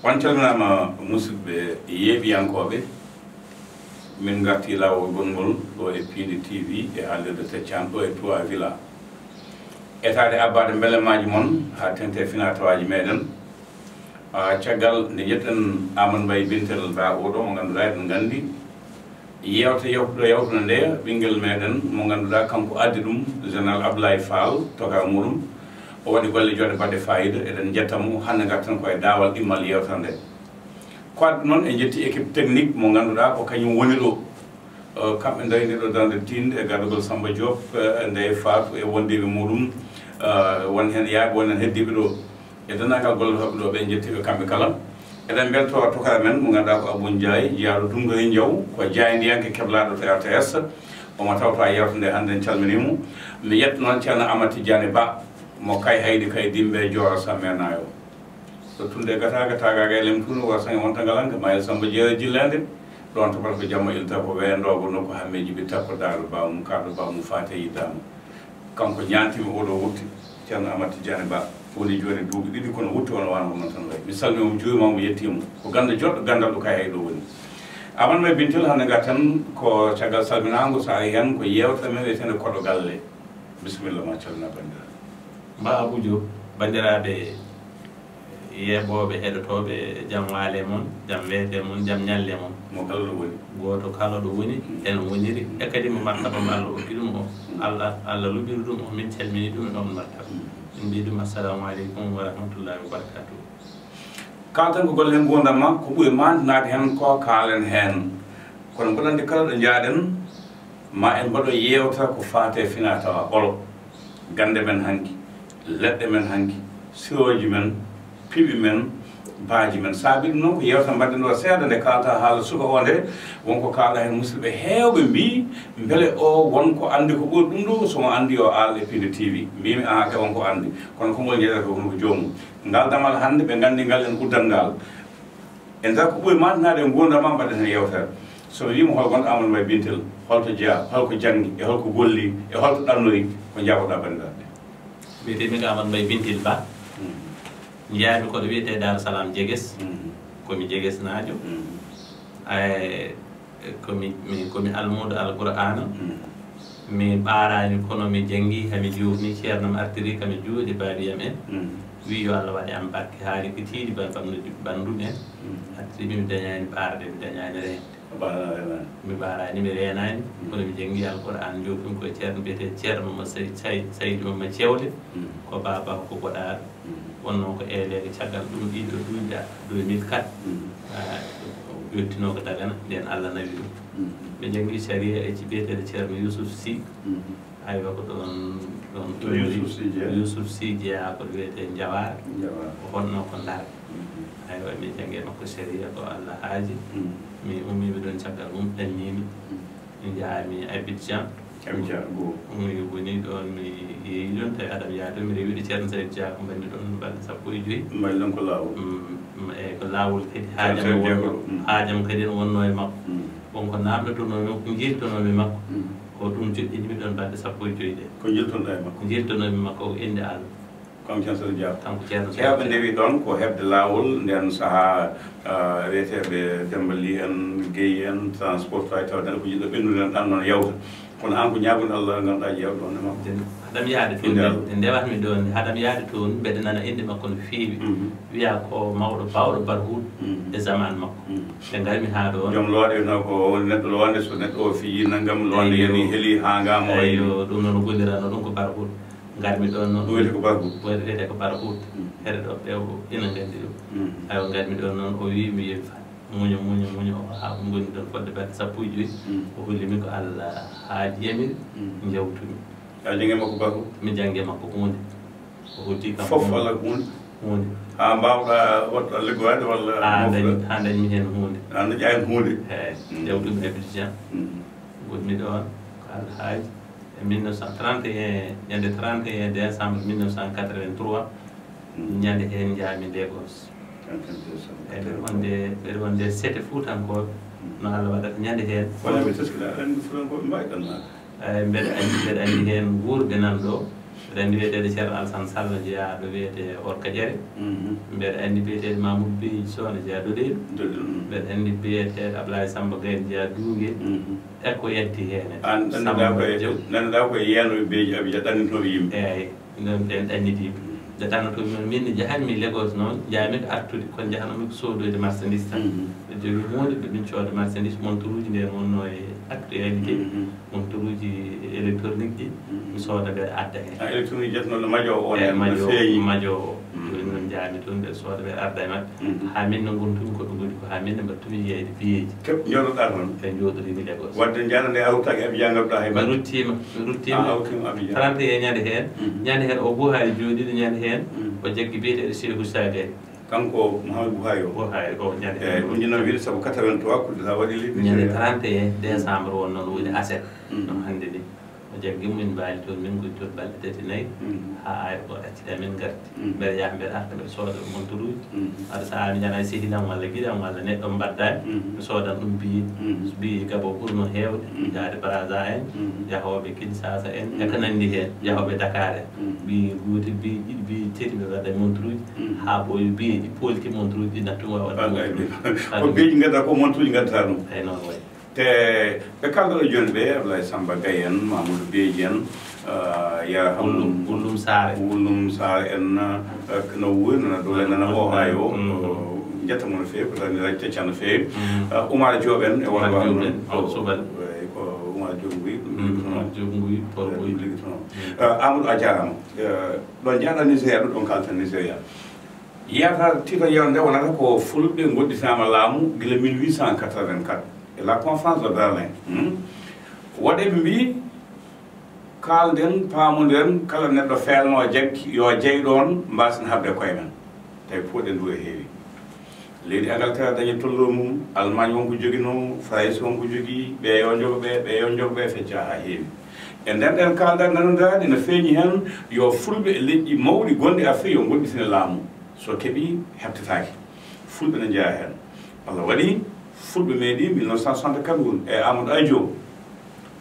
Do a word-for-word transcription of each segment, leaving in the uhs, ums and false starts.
On calminaama, musidɓe yeeɓiyankooɓe. Min ngartii laawol gonngol ɗo e Piindi T V e haalirde Teccan ɗo e Trois Villa. Etaade abbaade mbelemaaji mon haa teŋti e finaa-tawaaji meeɗen. Ah, caggal nde njetten Amadou Mbaye Bintel Ba oɗo mo ngannduɗaa eɗen nganndi. Yeewte yewtuɗo yewtude nde ɓinngel meeɗen mo ngannduɗaa kanko addi ɗum, Général Abdoulaye Fall, toga muɗum. O waɗi golle joɗɗe baɗɗe faayiida, eɗen njetta mo. Hannde ngarten ko e daawal ɗimmal yeewtere nde. Ko addi noon, en njetti équipe technique mo ngannduɗaa ko kañum woni ɗo. Eh, kamɓe ndayni ɗo darnde tiinde e gardagol Samba Diop, eh, nde Fatou e wondiiɓe muɗum, eh, won heen yaaɓe, won heen heddiiɓe ɗo. E denndaangal gollotooɓe ɗo ɓe, en njettii ɓe kamɓe kala. Eɗen mbeltoo tokara men mo ngannduɗaa ko Abou Ndiaye, jiyaaɗo Dungori Njaw, ko jaayndiyanke keblaaɗo to R T S. Omo tawta yeewtere nde hannde, en calminii mo. Mi yetta noon Ceerno Amadou Tidiane Ba, mo Kayhayɗi, Kaydimɓe, Joora Samme Naayo. So tunde gataaga, taagaaga e lem tuuno, wa saŋe wonta ngalanka, ma e Samba Jeere Jilleende, ɗoon to Barko Jamma Ilta ko weendoogo nokku Hammeeji Ɓitta ko Daaro Baamu, Kaarɗo Baamu Faate Yiddaama. Kanko ñaantiima oɗo wutte, Ceerno Amadou Tidiane Ba, woni jooni duuɓi ɗiɗi, kono wutte ono waano noon tan wayi. Mi salmii mo, mi juuriima mo, mi yettii mo. Ko gannde joɗɗo, ganndal ɗo Kayhayɗi ɗo woni. Amadou Mbaye Bintel, hannde ngarten ko caggal salminaango, so ari heen ko yeewtere men wiyeteende Koɗo Galle. Bisimilla ma, calmina banndiraaɓe. Ba Abou Diop, banndiraaɓe yeeɓooɓe, heɗotooɓe, jam waale mon, jam weete mon, jam ñalle mon. Mo kala ɗo woni. Gooto kala ɗo woni, mm, ene woniri. E kadi mo martaba mo Allah okki ɗum o, mm, Allah, Allah luɓiri ɗum o, min calmini ɗum e oon martaba. Mm. Min mbiyi ɗum, assalamu aleykum wa rahmatullahi wa barakatuh. Kaalten ko golle nguurndam ma, ko ɓuri maantinaade heen ko kaalen heen. Kono mboɗo anndi kala ɗo njaaɗen, ma en mbaɗo yeewta ko faati e finaa-tawaa ɓolo. Gannde men hanki, leɗɗe men hanki, sirooji men, piɓi men, baaji men. Saabi ɗum noon ko yeewta mbaɗɗen ɗo seeɗa nde kaalta haala suka o nde, won ko kaalɗa heen musidɓe heewɓe mbii, mbele o won ko anndi ko ɓuri ɗum ɗo, so mo anndi yo aal e Piindi T V. Mbiimi, ahan kay won ko anndi. Kono konngol njeeyata ko hono ko joomum. Ngal damal hannde ɓe nganndi ngal en uddat ngal. E nder ko ɓuri maantinaade e nguurndam ma mbaɗen heen yeewtere. So mi wiima hol gonɗo Amadou Mbaye Bintel, holto jeyaa, holko janngi, e holko golli, e holto ɗannori, ko njaaboɗaa banndiraaɓe? Wiyetee mi ko Amadou Mbaye Bintel Ba. Mm. Njeyaa-mi ko ɗo wiyetee Daaru Salaam Jeges. Mm. Ko mi Jegesnaajo. Mm. Ay, ko mi, mi, ko mi almuudo Alqur'aana. Mm. Mi ɓaaraani, kono mi janngii, haa mi joofni, ceerno am artiri kam e juuɗe baabiiyam en. Mm. Wii yo Allah waɗ e am barke, haali ko tiiɗi ban-, banndum en. Mm. Artiri mi, mi dañaani ɓaarde, mi dañaani reende. A ɓaaraani, a reenaani? Mi ɓaaraani, mi reenaani, mm, kono mi janngii Alqur'aan, joofimi ko e ceerno biyetee Ceerno Mama Say-, Say-, Saydu Mama Cewle, mm, ko baaba ko Goɗaaɗo. Mm. Wonnoo ko eeleede caggal ɗum ɗiɗo duuɓi, deux mille quatre. Mm. Ah, yottinoo ko Dagana, ndeen Allah nawi ɗum. Mm. Mi janngii sariya e ci-, biyeteeɗo Ceerno Yuusuf Sy. Mm. Aywa, ko ɗoon, ɗoon. To Yuusuf Sy jeyaa? Yuusuf Sy jeyaa ko ɗo wiyetee Njawaar. Njawaar. O hotnoo ko Ndar. Mm. Aywa, mi janngi e makko sariya ko Allah haaji. Mm. Mi ummii mi ɗoon caggal mum, ɗanniimi. Mm. Mi njahaami Abidjan. Abidjan, go. Mi woni ɗoon, mi yehi ɗoon, tawi Adam Yado, mi rewi ɗo Ceerno Saïd Dia, ko mbaɗmi ɗoon balɗe sappo e joy. Mbaɗi ɗoon ko laawol. Mm, mm, eyi, ko laawol kadi. Ceerno Saïd Dia ko ɗo. Mm. Haajam kadi ene wonnoo e makko. Mm. Won ko naamndotonoo-mi, ko njiiltonoo-mi makko. Mm. Ko ɗum joɗɗini-mi ɗoon balɗe sappo e joy ɗe. Ko njiiltoɗaa e makko? Njiiltonoo-mi makko ko innde Allah. Kanko Ceerno Saïd Dia. Kanko Ceerno Saïd Dia. Heewɓe ndewi ɗoon ko heɓde laawol ndeen sahaa, ah, reeteeɓe Demba Ly en, Guèye en, transport, tawi tawa neɗɗo ko jiɗɗo ɓennude en ɗan noon yawta. Kono aan ko ñaagunde Allah ngannduɗaa jeewɗo on e makko. Haɗam yahde toon, nde ndewatmi ɗoon, haɗam yahde toon, mbeɗa nana innde makko no feewi. Mhm. Wiyaa ko mawɗo baawɗo barhuuɗ, mhm, e zamaan makko. Mhm. Nde ngarmi haa ɗoon. Joom loonde wiyatnoo ko woni neɗɗo loonde, so neɗɗo o fiyii nanngam, loonde, eyyo, yani heli haa ngaama. Eyyo, ɗum noon o golliratnoo ɗum ko barhuuɗ. Ngarmi ɗoon noon. Ɗum wiyetee ko barhuuɗ. Ɗum wiyetee ko barhuuɗ. Mhm. Heɗotooɓe ɓe o ina nganndi ɗum. Mhm. Aywa, ngarmi ɗoon noon, o wii mi yehi fa-, muño, muño, muño, o haa ko ngonmi ɗoon fodde balɗe sappo e joy. Mm. O holli mi ko Allah haaji yamiri, mm, njawtumi. A janngi e makko barhuuɗ? Mi janngi e makko huunde. O hoddii kam fof huunde. Walla ko huunde? Huunde. Haa mbaawɗaa waɗ-, liggoyaade walla haa moftude? Dañ-, haa dañmi heen huunde. Haa dañaa heen huunde? Eey. Mm. Njawtumi Abidjan. Mm. Ngonmi ɗoon ko Allah haaji. E mille neuf cent trente et un, ñande trente et un décembre mille neuf cent quatre-vingt-trois, mm, ñande heen njaami Lagos. Quatre-vingt-deux. Eɓe wonde, ɓe wonde seete Fuutankooɓe, mm, no Allah waɗata ñande heen. Wona ɓe teskira, aɗa anndi Fuutankooɓe mbaawi ɗon naata. Eey, mbeɗa anndi, mbeɗa anndi heen wuurɓe nan ɗo. Mbeɗa anndi wiyeteeɗo Ceerno Alassane Sall, jeyaa ɗo wiyetee Orka Ƴere. Mbeɗa anndi biyeteeɗo Mamoudou Bey Sow, jeyaa Doɗeeɗo. Mbeɗa anndi biyeteeɗo Ablaye Samba Gaye, jeyaa Duuge. E ko yalti heen. An ɗanniɗaa ko e, Jaw. Ɗanniɗaa ko e yiyannooɓe beeji Abidjan, ɗannitooɓe yimɓe. Eeyi, ɗum ɓeen ɗanniti yimɓe. Nde ɗannotoomi noon, min nde njahatmi Lagos noon, njaami ko artude, kono njahanoomi ko soodoyde marchandise tan. Mbeɗa jogii huunde, ɓe min cooda marchandise, montoruuji ndeen wonnoo e actualité. Montoruuji électronique ɗi, mi sooda mbeɗa adda heen. A électronique jetnoɗo majo o, eeyi, majo, majo o. Ɗum noon njaami toon mbeɗa sooda mbeɗa adda e maɓɓe. Haa min no ngontumi ko ɓe ngoni ko, haa min no mbaɗtumi yeeyde biyeeji. Keɓ njooɗoɗaa toon? Eeyi, njooɗoɗimi Lagos. Wadde njaɗa nde a ruttaaki Abidjan, ngadduɗaa hay batte? Mi ruttiima, mi ruttiima. A hawtiima Abidjan. Trente et un ñande heen, ñande heen o Buhari jooɗiiɗo ñande heen, o jaggi biyeteeɗo Cheikhou Shagari. Kanko Mouhamadou Buhari o? Buhari o, ñande heen. Eeyi, ɗum jinno wiide sabu quatre-vingt-trois coup d'État waɗi leydi Nigeria. Ñande trente et un décembre won noon woni aset. No hannde ni. O jaggi min mbaali toon, min ngoni toon balɗe tati nayi, haa aéroport accita min ngarti. Mbeɗa yaha, mbeɗa arta, mbeɗa sooda montoruuji. Aɗa sahaa mi nana sehilam walla giɗam walla neɗɗo mbaddaani, mi soodan ɗum biye. Biye Gabon ɓurno heewde, yaade Brazza en, yahooɓe Kinshasa en, e ko nanndi heen, yahooɓe Dakar en. Biye gootel, biye ɗiɗi, biye tati, mbeɗa wadda montoruuji, haa ɓooyi biyeeji poolti montoruuji ɗi nattuma wadda. Ko biyeeji ngadda, ko montoruuji ngaddata ɗum. Eeyi, noon wayi. Te ɓe kalɗo jooni ɓe, Ablaye Samba Gaye en, Mamoudou Beji en, ah, ya Wullum, Wullum Saare. Wullum Saare en, ah, no wuuri, nana doole, nana Ohio. Njetta mo no feewi, ko tan ina cacca no feewi. Ah, Oumar Diop en e wonɓe Diop en, ko subalɓe. Eeyi, ko Oumar Diop Nguy, ɗum liggotono. Oumar Diop Nguy, to ɗum liggotono. Ah, Amadou, a jaaraama. Eh, ɗo njaaɗa Nigeria, ɗo ɗon kalten Nigeria. Yiyata tiiɗo yeewtere nde wonata ko Fulɓe ngoɗɗitaama laamu gila mille huit cent quatre-vingt-quatre e la conférence de Berlin. Hmm? Waɗeɓe mbii, kaalden, paamondiren, kala neɗɗo feelnoo jaggi, yo jey ɗoon, mbaasen haɓde koye men. Tawi puɗɗe ndu e heewi. Leydi Angleterre dañi tollo mum, Allemagne wonko joginoo, Farayse wonko jogii, ɓe yo njogo ɓe, ɓe yo njogo ɓe, fecca haa heewi. E nder ɗen kaalɗe nanondiraaɗe, ina feeñi heen yo Fulɓe e leƴƴi mawɗi gonɗi Afrik yo ngoɗɗitine laamu. So keɓii, heɓtetaake. Fulɓe ne njeyaa heen. Allah waɗi, Fulɓe meeɗi mille neuf cent soixante-quatre ngun e Amadou Ahidjo.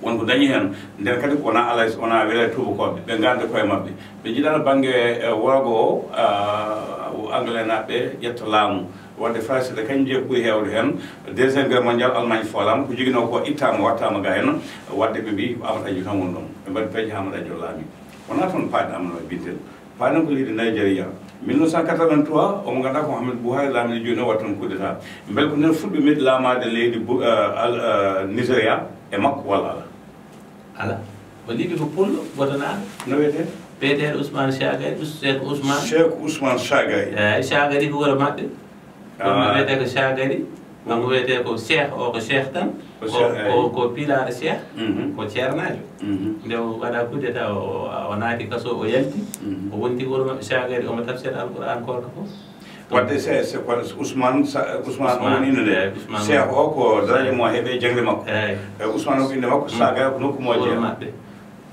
Won ko dañi heen. Nden kadi ko wonaa alaa, wonaa wela e tuubakooɓe. Ɓe ngannda koye maɓɓe. Ɓe njiɗaano bannge, eh, worgo o, ah, Anglais naaɓe ƴetta laamu. Waɗde Farayse de kañum jeyi ko ɓuri heewde heen. Deuxième guerre mondiale, Allemagne foolaama. Ko joginoo ko ittaama, wattaama ga heen. Waɗde ɓe mbii ko Amadou Ahidjo tan woni ɗoon. Ɓe mbaɗi peeje haa Amadou Ahidjo laami. Wonaa toon paaɗi Amadou Bintel. Paaɗen ko leydi Nigeria. Mille neuf cent quatre-vingt-trois, omo ngannduɗaa ko Mohamed Buhari laamini jooni o, waɗi toon coup d'État. Mbele ko nden Fulɓe meeɗi laamaade leydi Bu-, eh, Al-, eh, Nigeria e makko walla alaa? Alaa. O liɓi ko pullo, godanaaɗo. No wiyetee? Biyeteeɗo Ousmane Shagari, Us-, Cheikh Ousmane. Cheikh Ousmane Shagari. Eeyi, Shagari ko wuro maɓɓe. Ɗum no wiyetee ko Shagari. Kanko wiyetee ko Cheikh o, ko Cheikh tan. Ko Cheikh, ko, eeyi. Ko pilaar Cheikh, ko ceernaajo. Nde o waɗa coup d'État o, o, o naati kaso, o yalti. O wonti wuro maɓɓe Shagari, omo tafsira Alquraan koorka fof. Waɗde se, se ko Ousmane Sa-, Ousmane o woni innde nde. Eeyi, Ousmane. Cheikh o ko daraja mo heɓe jaŋde makko. Eeyi. E Ousmane o ko innde makko, Shagari ko nokku mo jeyaa. Wuro maɓɓe.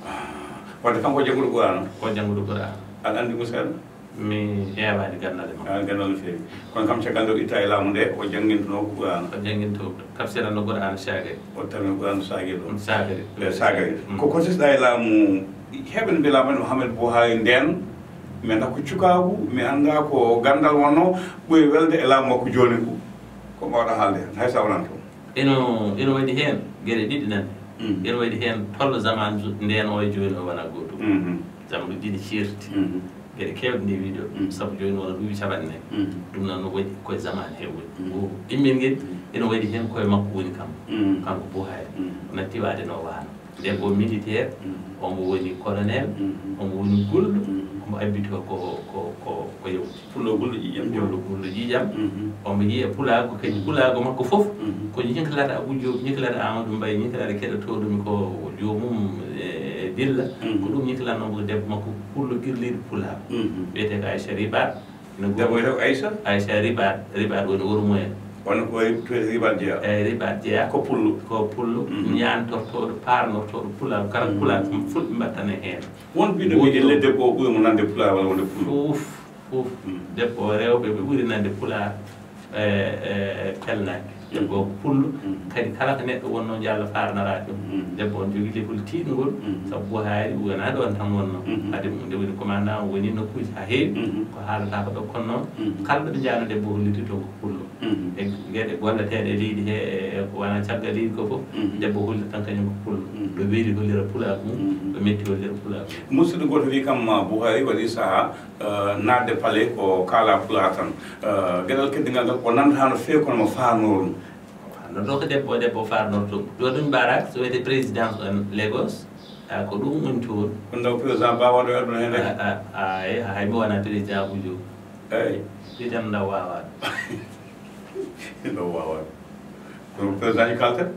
Ah, waɗde kanko jannguɗo Qur'aana? Ko jannguɗo Qur'aana. Aɗa anndi mo seeɗa? Mi heewaani ganndal e makko. Ah, ganndal no feewi. Kono kam caggal nde o itta e laamu nde, o janngintunoo ko Qur'aana. O jannginto, tafsiranno Qur'aana Shagari. O tawno Qur'aana Shagari ɗo. Shagari. E Shagari. Ko kotiɗɗa e laamu, heɓen mbiya laamu Mohamed Buhari ndeen, mi anndaa ko cukaagu, mi anndaa ko ganndal wonnoo, ɓuri welde e laamu makko jooni ngu. Ko mbaawɗa haalde heen, hay so a wonaan toon? Ino, ino waɗi heen geɗe ɗiɗi nani. Ino waɗi heen tolno zaman ju-, ndeen o e jooni o wonaa gootum. Zaman ɗiɗi ceerti. Geɗe keewɗe nde wiide o. Sabu jooni wona duuɓi capanɗe nayi. Ɗum noon no waɗi koye zaman he woni. Ngu ɗimmel ngel ino waɗi heen koye makko woni kam. Kanko Buhari. O natti waade no waano. Nde ko militaire, omo woni colonel, omo woni gulɗo, omo abbitoo ko, ko, ko, ko yawti. Pullo gulɗo ƴiiƴam. Pullo gulɗo ƴiiƴam. Omo yiya pulaagu, kadi pulaagu makko fof, ko ñiklata Abou Diop, ñiklata Amadou Mbaye, ñiklata keɗotooɗo mi ko joomum e, e dilla. Ko ɗum ñiklanoo mo debbo makko pullo girliiɗo pulaagu. Wiyetee ko Aïcha Ribar. No debbo wiyetee ko Aïcha? Aïcha Ribar, Ribar woni wuro mumen. Wonno ko to Ribar jeyaa? Eeyi, Ribar jeyaa. Ko pullo? Ko pullo, ñaantortooɗo, paarnortooɗo pulaagu, kala pulaagu, fulɓe mbaɗtana heen. Won mbiɗo mbiyi elle debbo o ɓuri mo nande pulaar walla wonde pullo? Fof, fof. Debbo o rewɓe ɓe ɓuri nande pulaar, e, e, pelnaaki. Debbo o ko pullo. Kadi kala ko neɗɗo wonnoo, yo Allah faarnara ɗum. Debbo on jogii lefol tiiɗngol, sabu Buhari wonaa ɗoon tan wonnoo. Hade mum, nde woni commandant, o woni nokkuuji haa heewi, ko haalata ko ɗo. Kono noon, kala ɗo ɓe njahnoo, debbo holliti toon ko pullo. E geɗe golleteeɗe e leydi he, e, e ko wona caggal leydi ko fof, debbo hollita tan kañum ko pullo. Ɗo weeli, hollira pulaagu mum, ɗo metti, hollira pulaagu mum. Musidɗo gooto wi kam, Buhari waɗi sahaa, eh, naatde palais ko kaala pulaar tan. Eh, geɗal keddigal ngal, o nanndata no feewi kono mo faarnoo ɗum. Faarnoto ko debbo, debbo faarnorto. Ɗo ɗum mbaɗa, so wiyetee présidence en Lagos, a, ko ɗum woni toon. Kono ndaw président Ba waɗo e aduna heen. A, a, a, e, hay mi wona président Abdou Diouf. Eeyi. Ɗi tan ndaw waawaa. Ndaw waawaa. Kono président e kalten.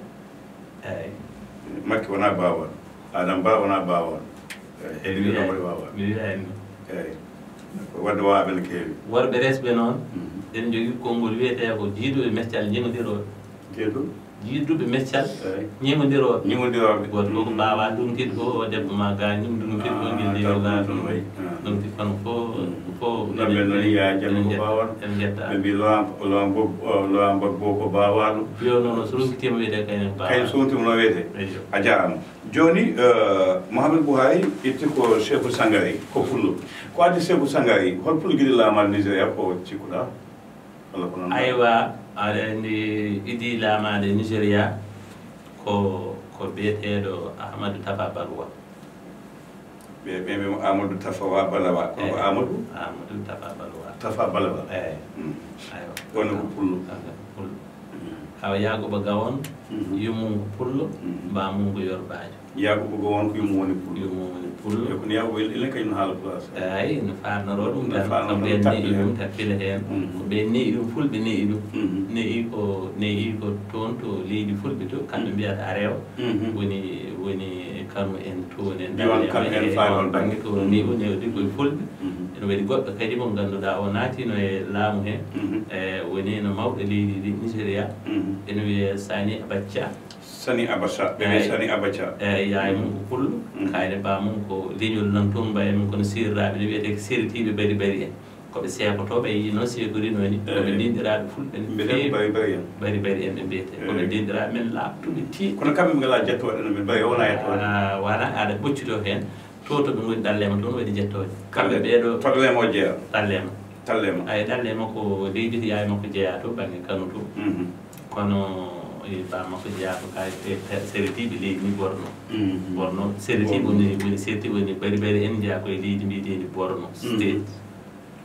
Eeyi. Makki wonaa baawal. Adama Ba wonaa baawal. Eeyi, Elwi Wiyani. Wonaa waawal. Mi wiyaani ɗum. Eeyi. Ko wadde waawɓe ne keewi. Worɓe resɓe noon, eɗen njogii konngol wiyetee ko jiiduɓe meccal ñeeŋodirooɓe. Jiidu? Jiiduɓe meccal. Eeyi. Ñeeŋodirooɓe. Ñeeŋodirooɓe. Gooto fof ko baawaa ndumtiiɗo ko o debbo ma gaañ ɗum, ndumtiiɗo ko ngel ndewi laabi. Ɗum wayi. Ɗum ti kono fof, fof. Ɗum ɓe noon yaa janngo ko baawal. En njetta. Ɓe mbi Laurent, Laurent Gbagbo, Laurent Gbagbo ko baawaaɗo. Yo noon, o so ronkitima wiyetee kañum ko baawaaɗo. Kañum so ronkitima no wiyetee. Eyyo. A jaaraama. Jooni, eh, Mohamed Buhari itti ko Seeku Sangari, ko pullo. Ko addi Seeku Sangari, hol pullo giɗi laamaade Nigeria ko cikkuɗaa? Walla ko noon? Aywa, aɗa anndi idi laamaade Nigeria ko, ko biyeteeɗo Ahmadu Tafa Balwa. Ɓe, ɓe, ɓe Amadou Tafawa Balawa. Kono ko Amadou? Amadou Tafa Balawa. Tafa Balawa. Eeyi. Aywa. Wonno ko pullo. Wonno ko pullo. Awa Yaakuba Gawon, yummum ko pullo, baamum ko Yorbaajo. Yaakuba Gawon ko yummum woni pullo. Yummum woni pullo. E kono Yaakuba ila kañum no haala pulaar. Eeyi, no faarnoroo ɗum tan, ko ɓeen ne'i ɗum, tappila heen. Ko ɓeen ne'i ɗum, fulɓe ne'i ɗum. Ne'i ko, ne'i ko toon to leydi fulɓe to, kamɓe mbiyata Arewa. Woni, woni Kano en, toon en, Diwan Kano en, e, faami on bannge to, ne'i o, ne'i o ɗi koye fulɓe. Ene waɗi goɗɗo kadi mo ngannduɗaa o naatino e laamu he. E, woni no mawɗo leydi ndi, Nigeria. Ene wiyee Sani Abacha. Sani Abacha, ɓe wiyee Sani Abacha. Eeyi, yaye mum ko pullo, kayre ba mum ko leñol nan toon, mbaye mum kono seeriraaɓe ne wiyetee ko seritiiɓe bari bari en. Ko ɓe seekotooɓe, e yino seekorino ni, ko ɓe ndinɗiraaɓe fulɓe ne feewi. Bari bari en. Bari bari en ɓe mbiyetee. Ko ɓe ndinɗiraaɓe men laaɓtuɓe tiiɗ. Kono kamɓe ɓe ngalaa jettooɗe no ɓe mbayi, wonaa yettooɗe. Ah, wonaa aɗa ɓoccitoo heen. To, to ɓe ngoni ɗalleema toon waɗi jettooje. Kamɓe ɓeeɗo. Problème o jeyaa. Ɗalleema. Ɗalleema. Ay, ɗalleema ko leydi yaye makko jeyaa to, bannge Kano to. Kono, e, ba makko jeyaa ko kay, e, e, seritiiɓe leydi ni Borno. Borno, seritiiɓe woni, woni serti woni bari bari en jeyaa koye leydi mbiyeteendi Borno State.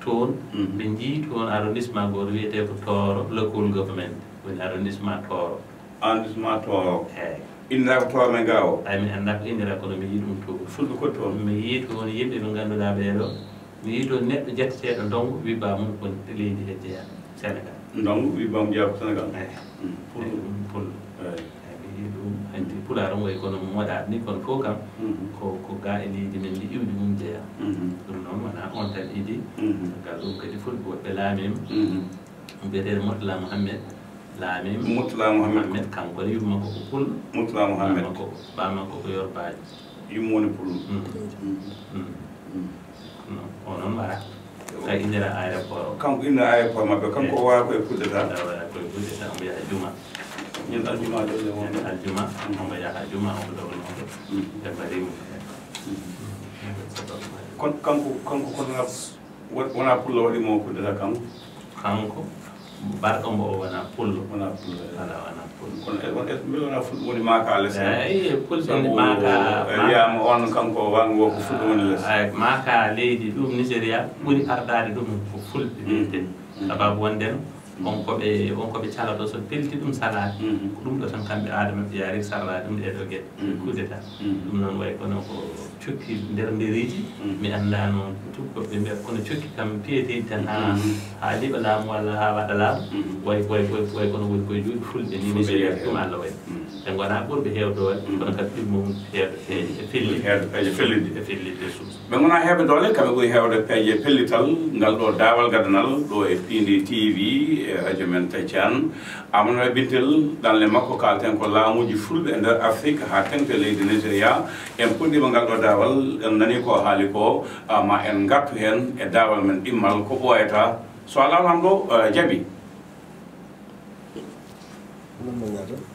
Toon, ɓe njii toon arrondissement gooto wiyetee ko Tooro, local government, woni arrondissement Tooro. Arrondissement Tooro. Eeyi. Inndiraa ko Tooro men gaa o? Ay, mi anndaa ko inndiraa, kono mi yii ɗum toon. Fulɓe ko toon? Mi yii toon yimɓe ɓe ngannduɗaa ɓee ɗoo. Mi yii toon neɗɗo jetteteeɗo ndongo, wi ba mum ko leydi he jeyaa, Senegal. Ndongo, wi ba mum jeyaa ko Senegal? Eeyi. Pullo. Eeyi, ɗum pullo. Eeyi. Eeyi, mi yii ɗum, hanti pulaar on wayi kono moɗaaɗo ni, kono fof kam, ko, ko gaa e leydi men ndi iwdi mum jeyaa. Ɗum noon wonaa on tan idi. Caggal ɗum kadi fulɓe woɓɓe laamiima. Biyeteeɗo Murtala Muhammed laamiima. Murtala Muhammed. Muhammed, kanko ne yumma makko ko pullo. Murtala Muhammed. Ba makko, ba makko ko Yorbaajo. Yumma woni pullo. Mm. Mm. Mm. Mm. No, o noon wara. Ka innira aéroport o. Kanko innira aéroport maɓɓe, kanko o wara koye coup d'état. Wara koye coup d'état, omo yaha juma. Ñande aljuma ɗo le won. Ñande aljuma, omo yaha juma, omo ɗo, omo ɗo. Mm. Ɓe mbaɗi mo. Mm. Kon-, kanko, kanko, kono Won-, wonaa pullo waɗi mo coup d'état kanko? Kanko, barɗo mbo o wonaa pullo. Wonaa pullo. Alaa, wonaa pullo. Kono e, won, e, mbiɗo wonaa fulɓe woni maaka les en. Eeyi, fulɓe woni maaka, e, ma-, wiyaama on kanko wango ko fulɓe woni les. Eeyi, maaka leydi ɗum Nigeria ɓuri ardaade ɗum ko fulɓe wiyetee. Mm. Sababu wonde no, won ko ɓe, won ko ɓe calato so pelti ɗum salaade. Mm. Ko ɗum ɗo tan kamɓe aada maɓɓe yaari sarlaade ɗum ɗee ɗoo geɗe. Mm. Coup d'état. Mm. Ɗum noon wayi kono ko cokki nder ndereeji, mi anndaa no tukkooɓe mbiyata, kono cokki kam piyeteeɗi tan haa, haa liɓa laamu walla haa waɗa laamu, way, way, way, way kono woni koye juuɗe fulɓe ni, Nigeria, ɗum Allah waɗi. Ɓe ngonaa ɓurɓe heewde doole, kono kadi ɗum mum heewde e, e fellitde. Heewde peeje fellitde. E fellitde suus. Ɓe ngonaa heewɓe doole, kamɓe ɓuri heewde peeje pellital ngal ɗo daawal gadanal ɗo e Piindi T V, e radio men Tacaan. Amadou Bintel, ɗanle makko, kaalten ko laamuuji fulɓe e nder Afrik, haa teŋti leydi Nigeria. En puɗɗiima ngal ɗo daawal, en nanii ko haali ko, ah, ma en ngartu heen e daawal men ɗimmal, ko ɓooyata. So a laalaama ɗo, eh, jaaɓi. Ɗum no ñaato.